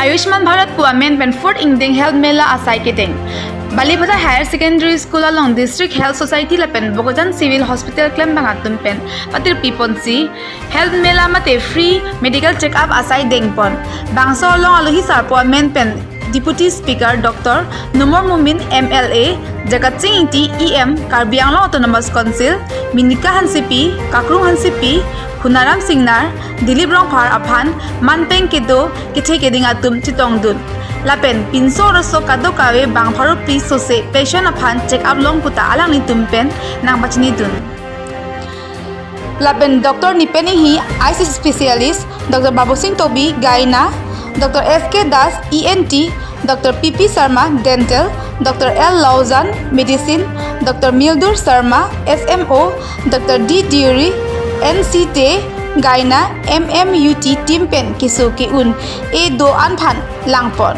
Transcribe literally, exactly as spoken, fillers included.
Ayushman Bharat pu amen pen fourth ingdeng Health Mela asai kedeng. Balibhata Higher Secondary School along District Health Society lapen Bokajan Civil Hospital klembang atum pen patirpi ponsi Health Mela mate free medical check-up asai dengpon. Bangso along alohi sarpo amen pen Deputy Speaker Doctor Numor Momin M L A, Jagatsing Ingti E M, Karbi Anglong Autonomous Council, Minika Hansepi, Kakrung Hansepi, Hunaram Singnar, Dilip Rongphar aphan manpeng kedo kethe keding atum chetongdun. Lapen pinso roso kadokave bang pharo pri sose patient aphan check-up long puta alanglitum pen nangpachinidun. Lapen Doctor Nipen Inghi, eye specialist, Doctor Babusing Tobi, Gyna, Doctor S K Das, E N T, Doctor P P Sharma, Dental, Doctor L Laujan, Medicine, Doctor Mildur Sharma, S M O, Doctor D Deuri, N C T, Gyna, M M U T team pen keso ke-un e do an aphan langpon.